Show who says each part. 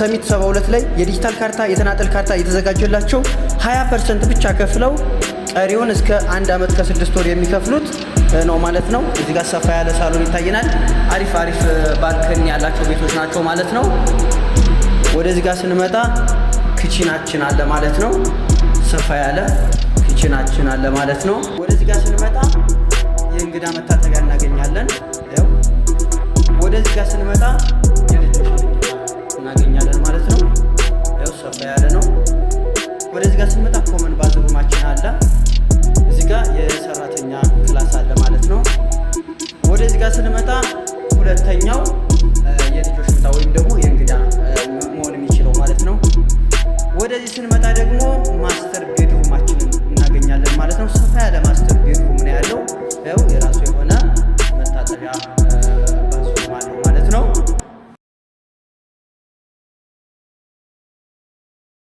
Speaker 1: ሰሚት 72 ላይ የዲጂታል ካርታ፣ የተናጠል ካርታ የተዘጋጀላቸው 20% ብቻ ከፍለው ቀሪውን እስከ 1 ዓመት ከ6 ወር የሚከፍሉት ነው ማለት ነው። እዚህ ጋር ሰፋ ያለ ሳሎን ይታየናል። አሪፍ አሪፍ balcony ያላቸው ቤቶች ናቸው ማለት ነው። ወደዚህ ጋር ስንመጣ kitchen ኣችን አለ ማለት ነው። ሰፋ ያለ kitchen ኣችን አለ ማለት ነው። ወደዚህ ጋር ስንመጣ የእንግዳ መታጠቢያ እናገኛለን። ያው ወደዚህ ጋር ስንመጣ የልጆች መኝታ እናገኛለን ማለት ነው። ያው ሰፋ ያለ ነው። ወደዚህ ጋር ስንመጣ common bathroom ኣችን አለ። እዚህ ጋር የሰራተኛ class አለ ማለት ነው። ወደዚህ ጋር ስንመጣ ሁለተኛው የልጆች መኝታ ወይም ደግሞ የእንግዳ